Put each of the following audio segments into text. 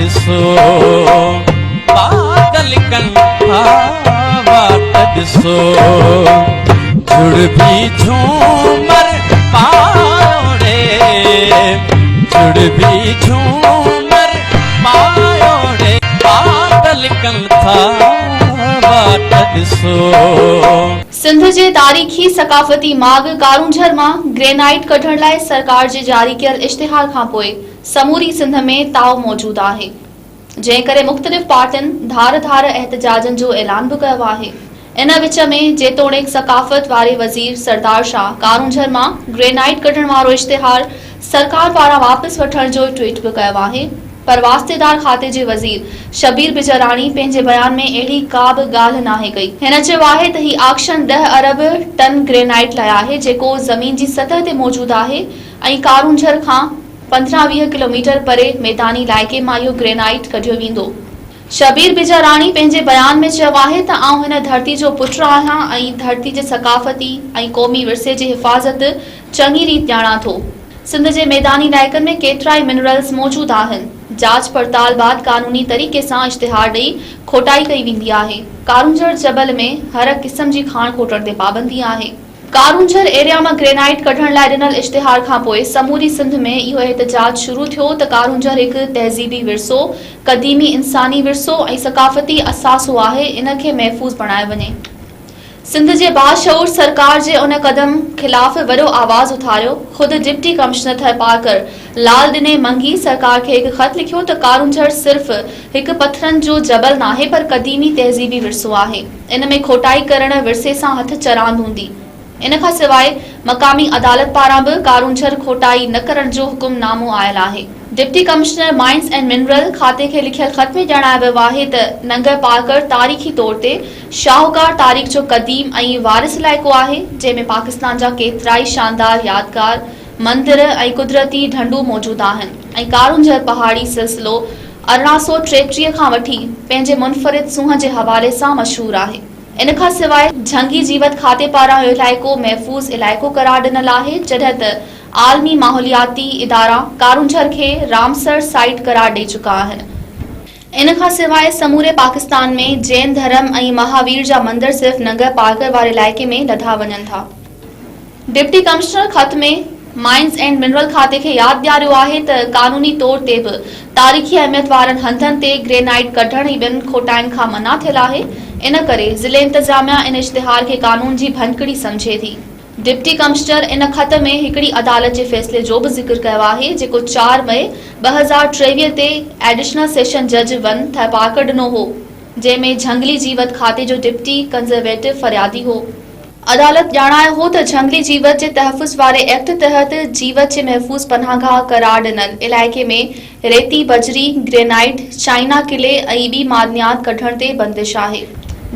ڏسو، بادل ڪن ٿا واٽ ڏسو، جھڙ ڀي جھومر پايو ڙي، جھڙ ڀي جھومر پايو ڙي، بادل ڪن ٿا واٽ ڏسو. سنڌ جي تاريخي ثقافتي ماڳ ڪارونجهر مان گرينائيٽ ڪڍڻ لاء سرڪار جي جاري ڪيل اشتهار کانپوء سموري سنڌ ۾ تاء موجود آهي، جنهن ڪري مختلف پارٽين ڌار ڌار احتجاجن جو اعلان به ڪيو آهي. ان وچ ۾ جيتوڻيڪ ثقافت واري وزير سردار شاهه ڪارونجهر مان گرينائيٽ ڪڍڻ وارو اشتهار سرڪار پاران واپس وٺڻ جو ٽوئيٽ به ڪيو آهي پر واسطيدار کاتي جي وزير شبير بجاراڻي پنهنجي بيان ۾ اهڙي ڪا به ڳالهه ناهي ڪئي. هن چيو آهي ته هي آڪشن ڏهه ارب ٽن گرينائيٽ لاء آهي جيڪو زمين جي سطح تي موجود آهي ۽ ڪارونجهر کان 15 20 ڪلوميٽر پري ميداني علائقي مان اهو گرينائيٽ ڪڍيو ويندو. شبير بجاراڻي پنهنجي بيان ۾ چيو آهي ته آئون هن ڌرتي جو پٽ آهيان ۽ ڌرتي جي ثقافتي ۽ قومي ورثي جي حفاظت چڱي ريت ڄاڻان ٿو. سنڌ جي ميداني علائقن ۾ ڪيترائي منرلز موجود آهن. جاچ پڙتال بعد قانوني طريقي سان اشتهار ڏئي کوٽائي ڪئي ويندي آهي. ڪارونجهر جبل ۾ هر قسم جي کاڻ کوٽڻ تي پابندي آهي. ڪارونجهر ايريا مان گرينائيٽ ڪڍڻ لاء ڏنل اشتهار کانپوء سموري سنڌ ۾ اهو احتجاج شروع ٿيو ته ڪارونجهر هڪ تهذيبي ورثو، قديمي انساني ورثو ۽ ثقافتي اثاثو آهي ان کي محفوظ بڻايو وڃي. سنڌ جي باشعور سرڪار جي ان قدم خلاف وڏو آواز اٿاريو. خود ڊپٽي ڪمشنر ٿرپارڪر لال ڏني منگي سرڪار کي هڪ خط لکيو ته ڪارونجهر صرف هڪ پٿرن جو جبل ناهي پر قديمي تهذيبي ورثو آهي. ان ۾ کوٽائي ڪرڻ ورثي سان هٿ چراند هوندي. ان کان سواء مقامي عدالت پاران به ڪارونجهر کوٽائي نه ڪرڻ جو حڪم نامو آيل آهي. Deputy commissioner mines and mineral کاتي کي لکيل خط ۾ ڄاڻايو ويو آهي ته ننگر پارڪر تاريخي طور تي شاهوڪار تاريخ جو قديم ۽ وارث علائقو آهي جنهن ۾ پاڪستان جا ڪيترائي شاندار يادگار، مندر ۽ قدرتي ڍنڍون موجود آهن ۽ ڪارونجهر پهاڙي سلسلو 1833 کان وٺي پنهنجي منفرد سونهن جي حوالي سان مشهور آهي. ان کان سواء جهنگي جيوت کاتي پاران اهو علائقو محفوظ علائقو قرار ڏنل آهي، جڏهن ته عالمي ماحولياتي ادارا ڪارونجهر کي رامسر سائيٽ قرار ڏئي چڪا آهن. ان کان سواء سموري پاڪستان ۾ جين ڌرم ۽ مهاوير جا مندر صرف ننگر پارڪر واري علائقي ۾ لڌا وڃن ٿا. ڊپٽي ڪمشنر خط ۾ مائنز اينڊ منرل کاتي کي ياد ڏياريو آهي ته قانوني طور تي به تاريخي اهميت وارن هنڌن تي گرينائيٽ ڪڍڻ ۽ ٻين کوٽائين کان منع ٿيل آهي، ان ڪري ضلعي انتظاميا ان اشتهار کي قانون جي ڀڃڪڙي سمجهي ٿي. ڊپٽي ڪمشنر ان خط ۾ هڪڙي عدالت جي فيصلي جو به ذڪر ڪيو آهي جيڪو چار مئي 2023 تي ايڊيشنل سيشن جج ون ٿرپارڪر ڏنو هو جنهن ۾ جهنگلي جيوت کاتي جو ڊپٽي ڪنزرويٽو فريادي هو. عدالت ڄاڻايو هو ته جهنگلي جيوت جي تحفظ واري ايڪٽ تحت جيوت جي محفوظ پناهگاهه قرار ڏنل علائقي ۾ ريتي، بجري، گرينائيٽ، چائنا قلعي ۽ ٻي معدنيات ڪڍڻ تي بندش آهي.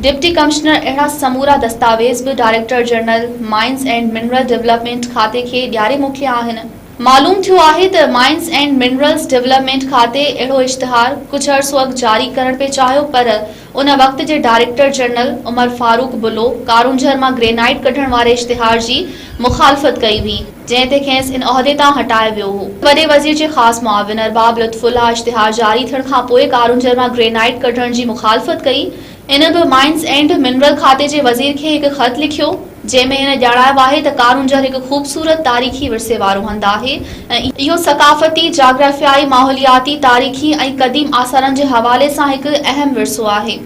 ڊپٽي ڪمشنر اهڙا سمورا دستاويز به director general mines and mineral development کاتي کي ڏياري موڪليا آهن. معلوم ٿيو آهي ته مائنز اينڊ منرلز ڊولپمينٽ کاتي اهڙو اشتهار ڪجهه عرصو اڳ جاري ڪرڻ پئي چاهيو پر ان وقت جي ڊائريڪٽر جنرل عمر فاروق بلو ڪارونجهر مان گرينائيٽ ڪڍڻ واري اشتهار جي مخالفت ڪئي هئي جنهن تي کيس ان عهدي تان هٽايو ويو هو. وڏي وزير جي خاص معاون ارباب لطف الله اشتهار جاري ٿيڻ کانپوء ڪارونجهر مان گرينائيٽ ڪڍڻ جي مخالفت ڪئي ان به مائنز اينڊ منرل کاتي جي وزير کي هڪ خط لکيو، جنهن ۾ هن ڄاڻايو آهي ته ڪارونجهر هڪ خوبصورت تاريخي ورثي وارو هنڌ آهي ۽ اهو ثقافتي، جاگرافيائي، ماحولياتي، تاريخي ۽ قديم آثارن جي حوالي سان هڪ اهم ورثو آهي.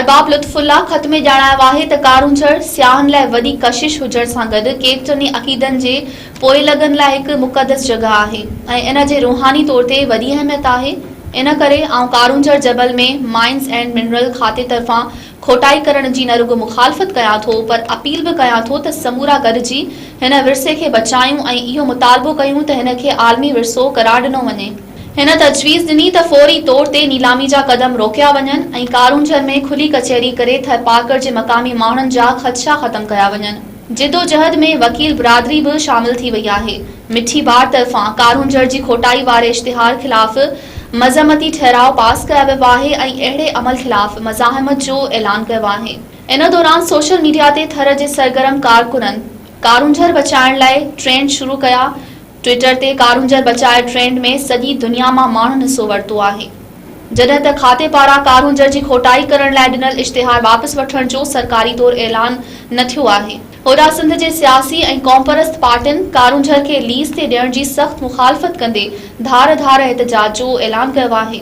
ارباب لطف الله خط ۾ ڄاڻايو آهي ته ڪارونجهر سياحن لاء وڏي ڪشش هجڻ سان گڏ ڪيترن ئي عقيدن جي پوئلڳن لاء هڪ مقدس جڳهه آهي ۽ ان جي روحاني طور تي وڏي اهميت آهي. ان ڪري آئون ڪارونجهر جبل ۾ مائنز اينڊ منرل کاتي طرفان کوٽائي ڪرڻ جي نه رڳو مخالفت ڪيان ٿو پر اپيل به ڪيان ٿو ته سمورا گڏجي هن ورثي کي بچايون ۽ اهو مطالبو ڪيون ته هن کي عالمي ورثو قرار ڏنو وڃي. هن تجويز ڏني ته فوري طور تي نيلامي جا قدم روڪيا وڃن ۽ ڪارونجهر ۾ کلي ڪچهري ڪري ٿرپارڪر جي مقامي ماڻهن جا خدشا ختم ڪيا وڃن. جدوجهد ۾ وڪيل برادري به شامل ٿي وئي آهي. مٺي بار طرفان ڪارونجهر جي کوٽائي واري اشتهار خلاف مذمتي ٺهراء پاس ڪيا ويو آهي ۽ اهڙي عمل خلاف مزاحمت جو اعلان ڪيو آهي. ان دوران سوشل ميڊيا تي ٿر جي سرگرم ڪارڪنن ڪارونجهر بچائڻ لاء ٽرينڊ شروع ڪيا. ٽوئٽر تي ڪارونجهر بچايو ٽرينڊ ۾ سڄي دنيا مان ماڻهن حصو ورتو آهي. جڏهن ته کاتي پاران ڪارونجهر جي کوٽائي ڪرڻ لاء ڏنل اشتهار واپس وٺڻ جو سرڪاري طور اعلان نه ٿيو آهي. هوڏانهن سنڌ جي سياسي ۽ قومپرست پارٽين ڪارونجهر کي ليز تي ڏيڻ جي سخت مخالفت ڪندي ڌار ڌار احتجاج جو اعلان ڪيو آهي.